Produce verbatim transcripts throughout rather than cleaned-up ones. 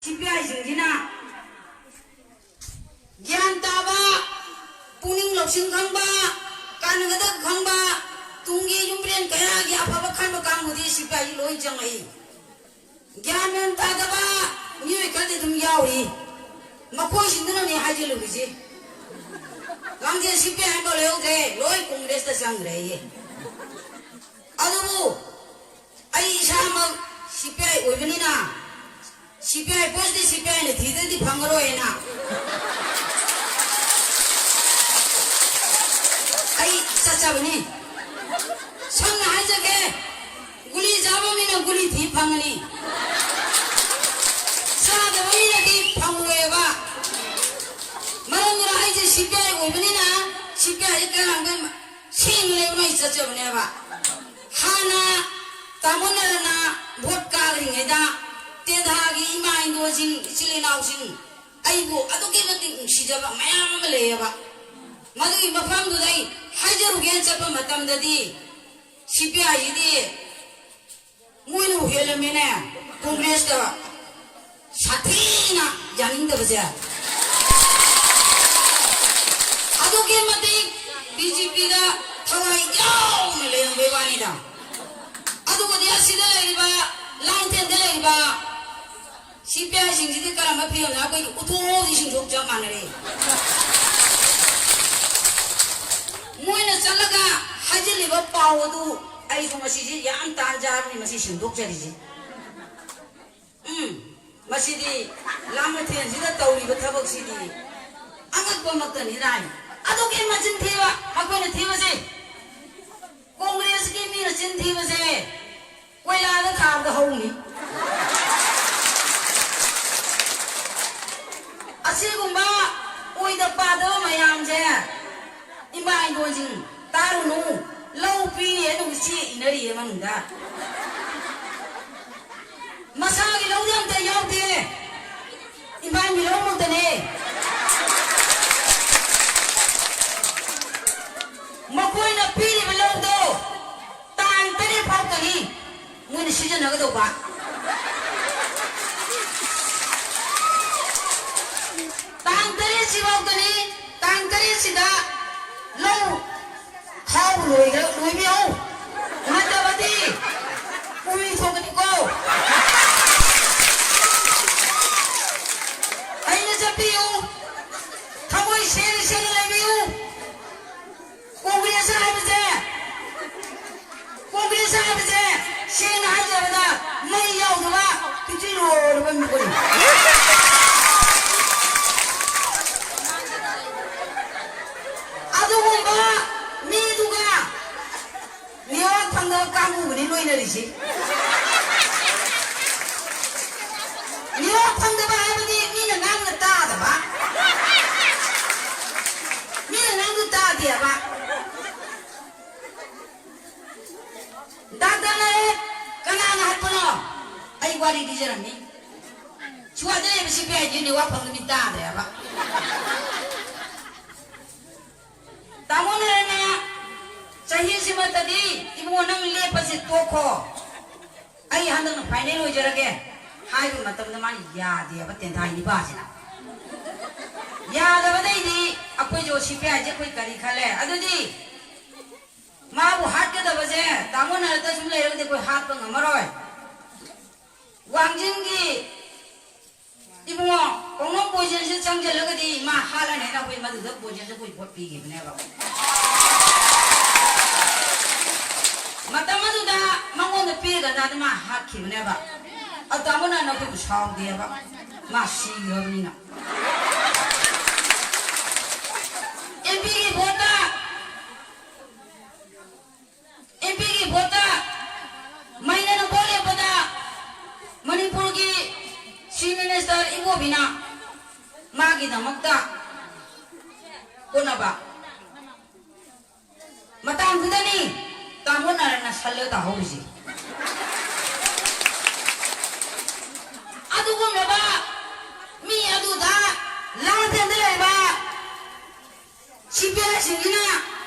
ꯁꯤꯄꯤꯑꯥꯏꯁꯤꯡꯁꯤꯅ ꯒ꯭ꯌꯥꯟ ꯇꯥꯕ, ꯄꯨꯛꯅꯤꯡ ꯂꯧꯁꯤꯡ ꯈꯪꯕ, ꯀꯥꯟꯅꯒꯗꯕ ꯈꯪꯕ, ꯇꯨꯡꯒꯤ ꯌꯨꯝꯕꯤꯔꯦꯟ ꯀꯌꯥꯒꯤ ꯑꯐꯕ ꯈꯟꯕ ꯀꯥꯡꯕꯨꯗꯤ ꯁꯤꯄꯤꯑꯥꯏ ꯂꯣꯏ ꯆꯪꯉꯛꯏ꯫ ꯒ꯭ꯌꯥꯟ ꯃꯦꯟ ꯇꯥꯗꯕ ꯃꯤꯑꯣꯏ ꯈꯔꯗꯤ ꯑꯗꯨꯝ ꯌꯥꯎꯔꯤ꯫ ꯃꯈꯣꯏꯁꯤꯡꯗꯨꯅꯅꯦ ꯍꯥꯏꯖꯤꯜꯂꯨꯔꯤꯁꯦ꯫ ꯂꯥꯡꯖꯦꯜ ꯁꯤꯄꯤꯑꯥꯏ ꯑꯝꯐꯥꯎ ꯂꯩꯍꯧꯗ꯭ꯔꯦ, ꯂꯣꯏ ꯀꯣꯡꯒ꯭ꯔꯦꯁꯇ ꯆꯪꯈ꯭ꯔꯦꯌꯦ꯫ ꯑꯗꯨꯕꯨ ꯑꯩ ꯏꯁꯥꯃꯛ ꯁꯤꯄꯤꯑꯥꯏ ꯑꯣꯏꯕꯅꯤꯅ, ꯁꯤꯄꯤꯑꯥꯏ ꯄꯣꯁꯇꯤ ꯁꯤꯄꯤꯑꯥꯏꯅ ꯊꯤꯗ꯭ꯔꯗꯤ ꯐꯪꯉꯔꯣꯏꯅ ꯑꯩ ꯆꯠꯆꯕꯅꯤ꯫ ꯁꯝꯅ ꯍꯥꯏꯖꯒꯦ, ꯒꯨꯂꯤ ꯆꯥꯕ ꯃꯤꯅ ꯒꯨꯂꯤ ꯊꯤ ꯐꯪꯒꯅꯤ, ꯆꯥꯗꯕ ꯃꯤꯅꯗꯤ ꯐꯪꯉꯣꯏꯕ꯫ ꯃꯔꯝꯗꯨꯅ ꯑꯩꯁꯦ ꯁꯤꯄꯤꯑꯥꯏ ꯑꯣꯏꯕꯅꯤꯅ ꯁꯤꯄꯤꯑꯥꯏꯁꯦ ꯀꯅꯥꯝꯇ ꯁꯦꯡꯅ ꯂꯩꯕ ꯑꯩ ꯆꯠꯆꯕꯅꯦꯕ꯫ ꯍꯥꯟꯅ ꯇꯥꯃꯣ ꯅꯔꯅ ꯚꯣꯠ ꯀꯥꯔꯤꯉꯩꯗ ꯇꯦꯟꯊꯥꯒꯤ ꯏꯃꯥ ꯏꯟꯗꯣꯟꯁꯤꯡ, ꯏꯆꯤꯜ ꯏꯅꯥꯎꯁꯤꯡ, ꯑꯩꯕꯨ ꯑꯗꯨꯛꯀꯤ ꯃꯇꯤꯛ ꯅꯨꯡꯁꯤꯖꯕ ꯃꯌꯥꯝ ꯑꯃ ꯂꯩꯌꯦꯕ꯫ ꯃꯗꯨꯒꯤ ꯃꯐꯝꯗꯨꯗ ꯑꯩ ꯍꯥꯏꯖꯔꯨꯒꯦꯅ ꯆꯠꯄ ꯃꯇꯝꯗꯗꯤ ꯁꯤꯄꯤꯑꯥꯏꯁꯤꯗꯤ ꯃꯣꯏꯅꯕꯨ ꯍꯦꯜꯂꯝꯃꯦꯅꯦ ꯀꯣꯡꯒ꯭ꯔꯦꯁꯇ ꯁꯥꯊꯤꯅ ꯌꯥꯅꯤꯡꯗꯕꯁꯦ꯫ ꯑꯗꯨꯛꯀꯤ ꯃꯇꯤꯛ ꯕꯤ ꯖꯦ ꯄꯤꯗ ꯊꯋꯥꯏ ꯌꯥꯎꯅ ꯂꯩꯔꯝꯕꯩ ꯋꯥꯅꯤꯗ꯫ ꯑꯗꯨꯒꯗꯤ ꯑꯁꯤꯗ ꯂꯩꯔꯤꯕ, ꯂꯥꯡꯊꯦꯟꯗ ꯂꯩꯔꯤꯕ ꯁꯤꯄꯤꯑꯥꯏꯁꯤꯡꯁꯤꯗꯤ ꯀꯔꯝꯕ ꯐꯤꯕꯝꯅꯣ? ꯑꯩꯈꯣꯏꯗꯤ ꯎꯊꯣꯛ ꯎꯊꯣꯛꯁꯤ ꯁꯤꯡꯊꯣꯛ ꯆꯞ ꯃꯥꯟꯅꯔꯦ꯫ ꯃꯣꯏꯅ ꯆꯠꯂꯒ ꯍꯥꯏꯖꯤꯜꯂꯤꯕ ꯄꯥꯎ ꯑꯗꯨ ꯑꯩꯁꯨ ꯉꯁꯤꯁꯤ ꯌꯥꯝ ꯇꯥꯟ ꯆꯥꯕꯅꯤ ꯃꯁꯤ ꯁꯦꯡꯗꯣꯛꯆꯔꯤꯁꯤ꯫ ꯎꯝ, ꯃꯁꯤꯗꯤ ꯂꯥꯡꯃꯊꯦꯟꯁꯤꯗ ꯇꯧꯔꯤꯕ ꯊꯕꯛꯁꯤꯗꯤ ꯑꯉꯛꯄꯃꯛꯇꯅꯤ ꯂꯥꯏ꯫ ꯑꯗꯨꯛꯀꯤ ꯃꯆꯤꯟ ꯊꯤꯕ ꯃꯈꯣꯏꯅ ꯊꯤꯕꯁꯦ꯫ ꯀꯣꯡꯒ꯭ꯔꯦꯁꯀꯤ ꯃꯤꯅ ꯆꯤꯟ ꯊꯤꯕꯁꯦ ꯀꯣꯏꯂꯥꯗ ꯊꯥꯕꯗ ꯍꯧꯅꯤ꯫ ꯑꯁꯤꯒꯨꯝꯕ ꯑꯣꯏꯗ ꯄꯥꯗꯕ ꯃꯌꯥꯝꯁꯦ ꯏꯃꯥ ꯏꯟꯗꯣꯟꯁꯤꯡ ꯇꯥꯔꯨꯅꯨ꯫ ꯂꯧ ꯄꯤꯔꯤ ꯑꯗꯨꯒ ꯆꯦ ꯏꯅꯔꯤꯌꯦ ꯃꯅꯨꯡꯗ꯫ ꯃꯁꯥꯒꯤ ꯂꯧꯗꯤ ꯑꯝꯇ ꯌꯥꯎꯗꯦ꯫ ꯏꯃꯥꯒꯤ ꯂꯧꯃꯛꯇꯅꯦ꯫ ꯃꯈꯣꯏꯅ ꯄꯤꯔꯤꯕ ꯂꯧꯗꯣ ꯇꯥꯡ ꯇꯔꯦꯠ ꯐꯥꯎꯇꯅꯤ ꯃꯣꯏꯅ ꯁꯤꯖꯤꯟꯅꯒꯗꯧꯕ꯫ ꯁꯤꯗ ꯂꯧ ꯈꯥꯎꯕ ꯂꯣꯏꯈ꯭ꯔ-, ꯂꯣꯏꯕꯤꯌꯨ꯫ ꯅꯠꯇꯕꯗꯤ ꯎꯔꯤ ꯊꯣꯛꯀꯅꯤꯀꯣ꯫ ꯍꯩꯅ ꯆꯠꯄꯤꯌꯨ꯫ ꯊꯃꯣꯏ ꯁꯦꯡꯅ ꯁꯦꯡꯅ ꯂꯩꯕꯤꯌꯨ꯫ ꯀꯣꯡꯒ꯭ꯔꯦꯁ ꯍꯥꯏꯕꯁꯦ, ꯀꯣꯡꯒ꯭ꯔꯦꯁ ꯍꯥꯏꯕꯁꯦ, ꯁꯦꯡꯅ ꯍꯥꯏꯖꯔꯕꯗ, ꯃꯩ ꯌꯥꯎꯗꯕ ꯄꯤꯛꯆꯤ ꯂꯣꯏꯔꯕ ꯃꯤꯀꯨꯞꯅꯤ꯫ ꯑꯗꯨꯒꯨꯝꯕ ꯃꯤꯗꯨꯒ ꯅꯦꯠꯋꯥꯛ ꯐꯪꯗꯕ ꯀꯥꯡꯕꯨꯒꯅꯤ ꯂꯣꯏꯅꯔꯤꯁꯤ꯫ ꯅꯦꯠꯋꯥꯛ ꯐꯪꯗꯕ ꯍꯥꯏꯕꯗꯤ ꯃꯤꯅ ꯉꯥꯡꯕ ꯇꯥꯗꯕ꯫ ꯃꯤꯅ ꯉꯥꯡꯕ ꯇꯥꯗꯦꯕ꯫ ꯗꯥꯛꯇꯔ ꯂꯥꯏꯔꯦꯞ ꯀꯅꯥꯅ ꯍꯥꯠꯄꯅꯣ? ꯑꯩ ꯋꯥꯔꯤ ꯂꯤꯖꯔꯝꯃꯤ꯫ ꯁ꯭ꯋꯥꯏꯗ ꯂꯩꯕ ꯁꯤ ꯄꯤ ꯑꯥꯏ ꯗꯤ ꯅꯦꯠꯋꯥꯛ ꯐꯪꯗꯕ ꯃꯤ ꯇꯥꯗ꯭ꯔꯦꯕ꯫ ꯇꯥꯃꯣ ꯅꯔꯦꯟꯅ ꯆꯍꯤꯁꯤꯃꯇꯗꯤ ꯏꯕꯨꯡꯉꯣ ꯅꯪ ꯂꯦꯞꯄꯁꯦ ꯇꯣꯛꯈꯣ, ꯑꯩ ꯍꯟꯗꯛꯅ ꯐꯥꯏꯅꯦꯜ ꯑꯣꯏꯖꯔꯒꯦ ꯍꯥꯏꯕ ꯃꯇꯝꯗ ꯃꯥꯅ ꯌꯥꯗꯦꯕ ꯇꯦꯟꯊꯥꯏ ꯅꯤꯄꯥꯁꯤꯅ꯫ ꯌꯥꯗꯕꯗꯩꯗꯤ ꯑꯩꯈꯣꯏꯁꯨ ꯁꯤ ꯄꯤ ꯑꯥꯏꯁꯦ ꯑꯩꯈꯣꯏ ꯀꯔꯤ ꯈꯜꯂꯦ? ꯑꯗꯨꯗꯤ ꯃꯥꯕꯨ ꯍꯥꯠꯀꯗꯕꯁꯦ ꯇꯥꯃꯣ ꯅꯔꯦꯟꯗ ꯁꯨꯝ ꯂꯩꯔꯒꯗꯤ ꯑꯩꯈꯣꯏ ꯍꯥꯠꯄ ꯉꯝꯃꯔꯣꯏ꯫ ꯋꯥꯡꯖꯤꯡꯒꯤ ꯏꯕꯨꯡꯉꯣ, ꯀꯣꯡꯅꯣꯡ ꯄꯣꯏꯖꯟꯁꯦ ꯆꯪꯁꯤꯜꯂꯒꯗꯤ ꯃꯥ ꯍꯥꯠꯂꯅꯤ ꯍꯥꯏꯅ ꯑꯩꯈꯣꯏ ꯃꯗꯨꯗ ꯄꯣꯏꯖꯟꯁꯦ ꯑꯩꯈꯣꯏ ꯚꯣꯠ ꯄꯤꯈꯤꯕꯅꯦꯕ꯫ ꯃꯇꯝ ꯑꯗꯨꯗ ꯃꯉꯣꯟꯗ ꯄꯤꯔꯒꯅ ꯑꯗꯨ ꯃꯥ ꯍꯥꯠꯈꯤꯕꯅꯦꯕ꯫ ꯑꯗꯨ ꯇꯥꯃꯣ ꯅꯔꯦꯟꯅ ꯑꯩꯈꯣꯏꯕꯨ ꯁꯥꯎꯗꯦꯕ, ꯃꯥ ꯁꯤꯈ꯭ꯔꯕꯅꯤꯅ꯫ ꯑꯦꯝ ꯄꯤꯒꯤ ꯚꯣꯠꯇ ꯑꯦꯝ ꯄꯤꯒꯤ ꯚꯣꯠꯇ ꯃꯩꯅꯅ ꯚꯣꯠ ꯂꯦꯞꯄꯗ ꯃꯅꯤꯄꯨꯔꯒꯤ ꯆꯤꯐ ꯃꯤꯅꯤꯁꯇꯔ ꯏꯕꯣꯕꯤꯅ ꯃꯥꯒꯤꯗꯃꯛꯇ ꯍꯣꯠꯅꯕ ꯃꯇꯥꯡꯗꯨꯗꯅꯤ ꯇꯥꯃꯣ ꯅꯔꯦꯟꯅ ꯁꯜꯂ ꯇꯥꯍꯧꯔꯤꯁꯦ꯫ ꯑꯗꯨꯒꯨꯝꯂꯕ ꯃꯤ ꯑꯗꯨꯗ ꯂꯥꯡꯐꯦꯟꯗ ꯂꯩꯕ ꯁꯤ ꯄꯤ ꯑꯥꯏꯁꯤꯡꯁꯤꯅ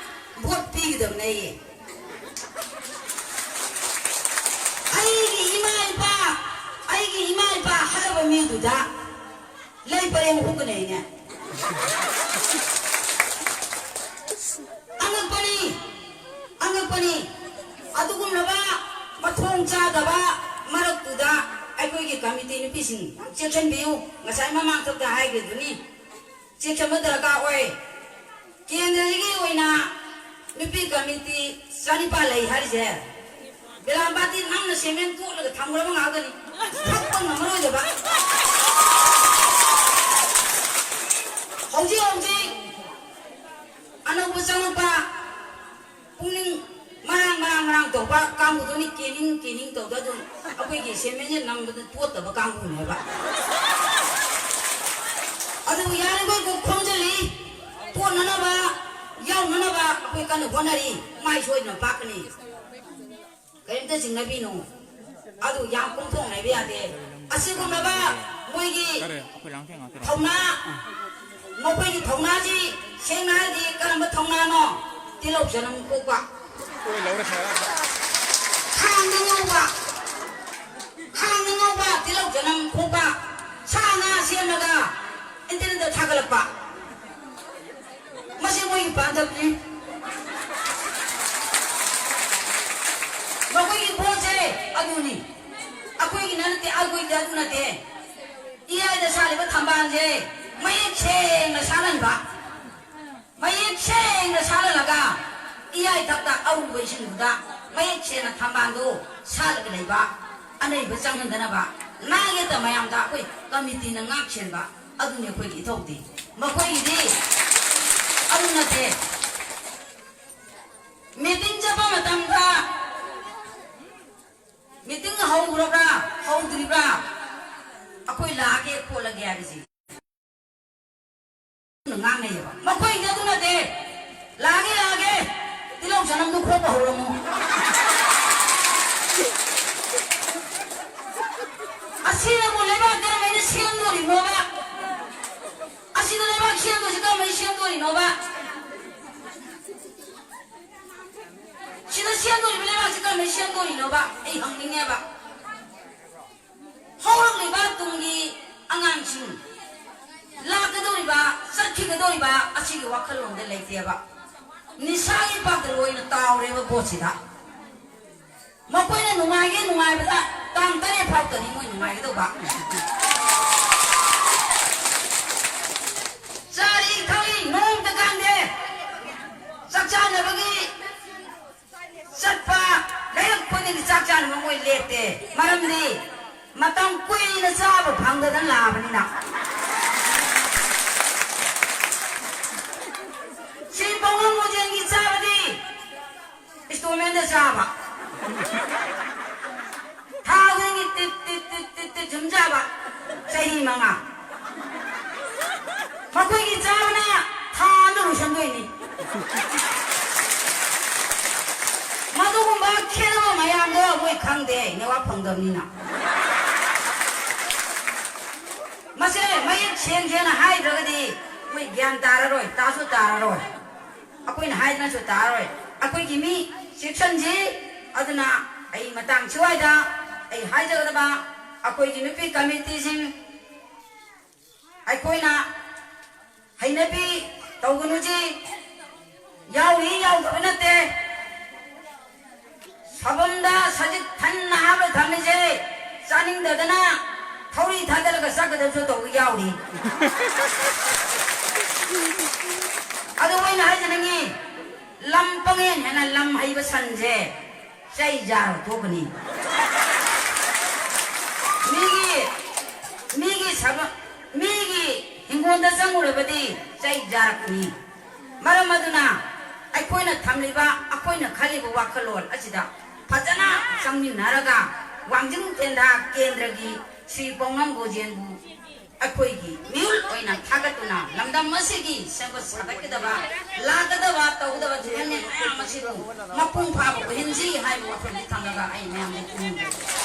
ꯚꯣꯠ ꯄꯤꯒꯗꯕꯅꯦ꯫ ꯑꯩꯒꯤ ꯏꯃꯥ ꯏꯄꯥ, ꯑꯩꯒꯤ ꯏꯃꯥ ꯏꯄꯥ ꯍꯜꯂꯕ ꯃꯤꯗꯨꯗ ꯂꯩ ꯄꯔꯦꯡ ꯍꯨꯛꯀꯅꯦ ꯑꯩꯅ꯫ ꯄꯅꯤ꯫ ꯑꯗꯨꯒꯨꯝꯂꯕ ꯃꯊꯣꯡ ꯆꯥꯗꯕ ꯃꯔꯛꯇꯨꯗ ꯑꯩꯈꯣꯏꯒꯤ ꯀꯃꯤꯇꯤ ꯅꯨꯄꯤꯁꯤꯡ ꯌꯥꯝ ꯆꯦꯛꯁꯤꯟꯕꯤꯌꯨ꯫ ꯉꯁꯥꯏ ꯃꯃꯥꯡꯊꯛꯇ ꯍꯥꯏꯈ꯭ꯔꯤꯗꯨꯅꯤ, ꯆꯦꯛꯁꯤꯟꯕ ꯗꯔꯀꯥꯔ ꯑꯣꯏ꯫ ꯀꯦꯟꯗ꯭ꯔꯗꯒꯤ ꯑꯣꯏꯅ ꯅꯨꯄꯤ ꯀꯃꯤꯇꯤ ꯆꯅꯤꯄꯥꯜ ꯂꯩ ꯍꯥꯏꯔꯤꯁꯦ, ꯕꯦꯂꯥꯝꯕꯥꯗꯤ ꯅꯪꯅ ꯁꯦꯝꯃꯦꯟ ꯇꯣꯠꯂꯒ ꯊꯝꯈ꯭ꯔꯕ ꯉꯥꯛꯇꯅꯤ꯫ ꯊꯛꯄ ꯉꯝꯃꯔꯣꯏꯗꯕ꯫ ꯍꯧꯖꯤꯛ ꯍꯧꯖꯤꯛ ꯑꯅꯧꯕ ꯆꯪꯉꯛꯄ ꯄꯨꯛꯅꯤꯡ ꯃꯔꯥꯡ ꯃꯔꯥꯡ ꯃꯔꯥꯡ ꯇꯧꯕ ꯀꯥꯡꯕꯨꯗꯨꯅꯤ ꯀꯦꯅꯤꯡ ꯀꯦꯅꯤꯡ ꯇꯧꯗ ꯑꯗꯨꯝ ꯑꯩꯈꯣꯏꯒꯤ ꯁꯦꯟꯃꯦꯟꯁꯦ ꯅꯪꯕꯗ ꯇꯣꯠꯇꯕ ꯀꯥꯡꯕꯨꯅꯦꯕ꯫ ꯑꯗꯨꯕꯨ ꯌꯥꯔꯤꯈꯣꯏ ꯈꯣꯝꯖꯤꯜꯂꯤ, ꯇꯣꯠꯅꯅꯕ, ꯌꯥꯎꯅꯅꯕ ꯑꯩꯈꯣꯏ ꯀꯟꯅ ꯍꯣꯠꯅꯔꯤ꯫ ꯃꯥꯏ ꯁꯣꯏꯗꯅ ꯄꯥꯛꯀꯅꯤ꯫ ꯀꯔꯤꯝꯇ ꯆꯤꯡꯅꯕꯤꯅꯨ꯫ ꯑꯗꯨ ꯌꯥꯝ ꯀꯣꯝꯊꯣꯛꯅ ꯍꯥꯏꯕ ꯌꯥꯗꯦ꯫ ꯑꯁꯤꯒꯨꯝꯂꯕ ꯃꯣꯏꯒꯤ ꯊꯧꯅꯥ, ꯃꯈꯣꯏꯒꯤ ꯊꯧꯅꯥꯁꯤ ꯁꯦꯡꯅ ꯍꯥꯏꯔꯗꯤ ꯀꯔꯝꯕ ꯊꯧꯅꯥꯅꯣ? ꯇꯤꯜꯍꯧ ꯆꯅꯝ ꯈꯣꯛꯄ, ꯈꯥꯡꯗ ꯉꯧꯕ, ꯈꯥꯡꯗ ꯉꯧꯕ, ꯇꯤꯜꯍꯧ ꯆꯅꯝ ꯈꯣꯛꯄ, ꯁꯥ ꯉꯥ ꯁꯦꯝꯂꯒ ꯏꯟꯇꯔꯅꯦꯠꯇ ꯊꯥꯒꯠꯂꯛꯄ꯫ ꯃꯁꯤ ꯃꯣꯏꯒꯤ ꯄꯥꯟꯗꯝꯅꯤ꯫ ꯃꯈꯣꯏꯒꯤ ꯄꯣꯠꯁꯦ ꯑꯗꯨꯅꯤ꯫ ꯑꯩꯈꯣꯏꯒꯤꯅ ꯅꯠꯇꯦ, ꯑꯩꯈꯣꯏꯒꯤꯗꯤ ꯑꯗꯨ ꯅꯠꯇꯦ꯫ ꯏꯌꯥꯏꯗ ꯁꯥꯠꯂꯤꯕ ꯊꯝꯕꯥꯜꯁꯦ ꯃꯌꯦꯛ ꯁꯦꯡꯅ ꯁꯥꯠꯍꯟꯕ꯫ ꯃꯌꯦꯛ ꯁꯦꯡꯅ ꯁꯥꯠꯍꯜꯂꯒ ꯏꯌꯥꯏ ꯊꯛꯇ ꯑꯔꯨꯕ ꯏꯁꯤꯡꯗꯨꯗ ꯃꯌꯦꯛ ꯁꯦꯡꯅ ꯊꯝꯕꯥꯜꯗꯨ ꯁꯥꯠꯂꯒ ꯂꯩꯕ, ꯑꯅꯩꯕ ꯆꯪꯍꯟꯗꯅꯕ ꯅꯥ ꯌꯦꯠꯇ ꯃꯌꯥꯝꯗ ꯑꯩꯈꯣꯏ ꯀꯃꯤꯇꯤꯅ ꯉꯥꯛ ꯁꯦꯟꯕ꯫ ꯑꯗꯨꯅꯤ ꯑꯩꯈꯣꯏꯒꯤ ꯏꯊꯧꯗꯤ꯫ ꯃꯈꯣꯏꯒꯤꯗꯤ ꯑꯗꯨ ꯅꯠꯇꯦ꯫ ꯃꯤꯇꯤꯡ ꯆꯠꯄ ꯃꯇꯝꯗ ꯃꯤꯇꯤꯡ ꯍꯧꯈ꯭ꯔꯕ꯭ꯔꯥ ꯍꯧꯗ꯭ꯔꯤꯕ꯭ꯔꯥ, ꯑꯩꯈꯣꯏ ꯂꯥꯛꯑꯒꯦ ꯈꯣꯠꯂꯒꯦ ꯍꯥꯏꯕꯁꯤ ꯉꯥꯡꯅꯩꯌꯦꯕ꯫ ꯃꯈꯣꯏꯗꯤ ꯑꯗꯨ ꯅꯠꯇꯦ꯫ ꯂꯥꯛꯑꯒꯦ, ꯂꯥꯛꯑꯒꯦ, ꯇꯤꯜꯍꯧ ꯆꯅꯝꯗꯨ ꯈꯣꯛꯄ ꯍꯧꯔꯝꯃꯨ꯫ ꯑꯁꯤꯅꯕꯨ ꯂꯩꯕꯥꯛ ꯀꯔꯝꯍꯥꯏꯅ ꯁꯦꯝꯗꯣꯔꯤꯅꯣꯕ? ꯑꯁꯤꯗ ꯂꯩꯕꯥꯛ ꯁꯦꯝꯗꯣꯏꯁꯤ ꯀꯔꯝꯍꯥꯏꯅ ꯁꯦꯝꯗꯣꯔꯤꯅꯣꯕ? ꯁꯤꯗ ꯁꯦꯝꯗꯣꯔꯤꯕ ꯂꯩꯕꯥꯛꯁꯤ ꯀꯔꯝꯍꯥꯏꯅ ꯁꯦꯝꯗꯣꯔꯤꯅꯣꯕ? ꯑꯩ ꯍꯪꯅꯤꯡꯉꯦꯕ꯫ ꯍꯧꯔꯛꯂꯤꯕ ꯇꯨꯡꯒꯤ ꯑꯉꯥꯡꯁꯤꯡ, ꯂꯥꯛꯀꯗꯧꯔꯤꯕ, ꯆꯠꯈꯤꯒꯗꯧꯔꯤꯕ ꯑꯁꯤꯒꯤ ꯋꯥꯈꯜꯂꯣꯟꯗ ꯂꯩꯇꯦꯕ꯫ ꯅꯤꯁꯥꯒꯤ ꯄꯥꯛꯇ ꯂꯣꯏꯅ ꯇꯥꯎꯔꯦꯕ ꯄꯣꯠꯁꯤꯗ꯫ ꯃꯈꯣꯏꯅ ꯅꯨꯡꯉꯥꯏꯒꯦ ꯅꯨꯡꯉꯥꯏꯕꯗ ꯇꯥꯡ ꯇꯔꯦꯠ ꯐꯥꯎꯇꯅꯤ ꯃꯣꯏ ꯅꯨꯡꯉꯥꯏꯒꯗꯧꯕ꯫ ꯆꯥꯔꯤ ꯊꯛꯏ ꯅꯣꯡꯃꯇ ꯀꯥꯟꯗꯦ꯫ ꯆꯥꯛ ꯆꯥꯅꯕꯒꯤ ꯆꯠꯄ ꯂꯩꯔꯛ ꯈꯨꯗꯤꯡꯒꯤ ꯆꯥꯛ ꯆꯥꯅꯕ ꯃꯣꯏ ꯂꯦꯞꯇꯦ꯫ ꯃꯔꯝꯗꯤ ꯃꯇꯝ ꯀꯨꯏꯅ ꯆꯥꯕ ꯐꯪꯗꯗꯅ ꯂꯥꯛꯑꯕꯅꯤꯅ꯫ ꯁꯤ ꯄꯥꯎꯅꯝ ꯃꯣꯖꯦꯟꯒꯤ ꯆꯥꯕꯗꯤ ꯏꯟꯁꯇꯣꯜꯃꯦꯟꯗ ꯆꯥꯕ꯫ ꯊꯥ ꯈꯨꯗꯤꯡꯒꯤ ꯇꯤꯠ ꯇꯤꯠ ꯇꯤꯠ ꯇꯤꯠ ꯇꯤꯠ ꯁꯨꯝ ꯆꯥꯕ꯫ ꯆꯍꯤ ꯃꯉꯥ꯫ ꯃꯈꯣꯏꯒꯤ ꯆꯥꯕꯅ ꯊꯥ ꯑꯃꯗ ꯂꯣꯏꯁꯟꯗꯣꯏꯅꯤ꯫ ꯃꯗꯨꯒꯨꯝꯕ ꯈꯦꯠꯅꯕ ꯃꯌꯥꯝꯗꯣ ꯃꯣꯏ ꯈꯪꯗꯦ, ꯅꯦꯠꯋꯥꯛ ꯐꯪꯗꯕꯅꯤꯅ꯫ ꯃꯁꯦ ꯃꯌꯦꯛ ꯁꯦꯡ ꯁꯦꯡꯅ ꯍꯥꯏꯗ꯭ꯔꯒꯗꯤ ꯃꯣꯏ ꯒ꯭ꯌꯥꯟ ꯇꯥꯔꯔꯣꯏ, ꯇꯥꯁꯨ ꯇꯥꯔꯔꯣꯏ꯫ ꯑꯩꯈꯣꯏꯅ ꯍꯥꯏꯗꯅꯁꯨ ꯇꯥꯔꯣꯏ꯫ ꯑꯩꯈꯣꯏꯒꯤ ꯃꯤ ꯆꯦꯛꯁꯟꯁꯤ꯫ ꯑꯗꯨꯅ ꯑꯩ ꯃꯇꯥꯡ ꯁꯤꯋꯥꯏꯗ ꯑꯩ ꯍꯥꯏꯖꯒꯗꯕ, ꯑꯩꯈꯣꯏꯒꯤ ꯅꯨꯄꯤ ꯀꯃꯤꯇꯤꯁꯤꯡ, ꯑꯩꯈꯣꯏꯅ ꯍꯩꯅꯕꯤ ꯇꯧꯒꯅꯨꯁꯤ꯫ ꯌꯥꯎꯔꯤ ꯌꯥꯎꯗꯕ ꯅꯠꯇꯦ꯫ ꯁꯥꯐꯝꯗ ꯁꯖꯤꯛ ꯊꯟꯅ ꯍꯥꯞꯂ ꯊꯝꯃꯤꯁꯦ ꯆꯥꯅꯤꯡꯗꯗꯅ ꯊꯧꯔꯤ ꯊꯥꯗꯔꯒ ꯆꯠꯀꯗꯕꯁꯨ ꯇꯧꯕ ꯌꯥꯎꯔꯤ꯫ ꯑꯗꯨ ꯑꯩꯅ ꯍꯥꯏꯖꯅꯤꯡꯉꯤ, ꯂꯝ ꯄꯪꯍꯦꯟ ꯍꯦꯟꯅ ꯂꯝ ꯍꯩꯕ ꯁꯟꯁꯦ ꯆꯩ ꯆꯥꯔ ꯊꯣꯛꯀꯅꯤ꯫ ꯃꯤꯒꯤ, ꯃꯤꯒꯤ ꯁꯕ-, ꯃꯤꯒꯤ ꯍꯤꯡꯒꯣꯜꯗ ꯆꯪꯉꯨꯔꯕꯗꯤ ꯆꯩ ꯆꯥꯔꯛꯀꯅꯤ꯫ ꯃꯔꯝ ꯑꯗꯨꯅ ꯑꯩꯈꯣꯏꯅ ꯊꯝꯂꯤꯕ, ꯑꯩꯈꯣꯏꯅ ꯈꯜꯂꯤꯕ ꯋꯥꯈꯜꯂꯣꯟ ꯑꯁꯤꯗ ꯐꯖꯅ ꯆꯪꯃꯤꯟꯅꯔꯒ ꯋꯥꯡꯖꯤꯡ ꯇꯦꯟꯊꯥ ꯀꯦꯟꯗ꯭ꯔꯒꯤ ꯁ꯭ꯔꯤ ꯄꯥꯎꯅꯝ ꯒꯣꯖꯦꯟꯕꯨ ꯑꯩꯈꯣꯏꯒꯤ ꯃꯤꯍꯨꯠ ꯑꯣꯏꯅ ꯊꯥꯒꯠꯇꯨꯅ ꯂꯝꯗꯝ ꯑꯁꯤꯒꯤ ꯁꯦꯝꯒꯠ ꯁꯥꯒꯠꯀꯗꯕ, ꯂꯥꯛꯀꯗꯕ, ꯇꯧꯒꯗꯕ development ꯃꯌꯥꯝ ꯑꯁꯤꯕꯨ ꯃꯄꯨꯡ ꯐꯥꯕ ꯑꯣꯏꯍꯟꯁꯤ ꯍꯥꯏꯕ ꯋꯥꯐꯝꯁꯤ ꯊꯝꯂꯒ ꯑꯩ ꯃꯌꯥꯝꯗ ꯈꯨꯔꯨꯝꯖꯔꯤ꯫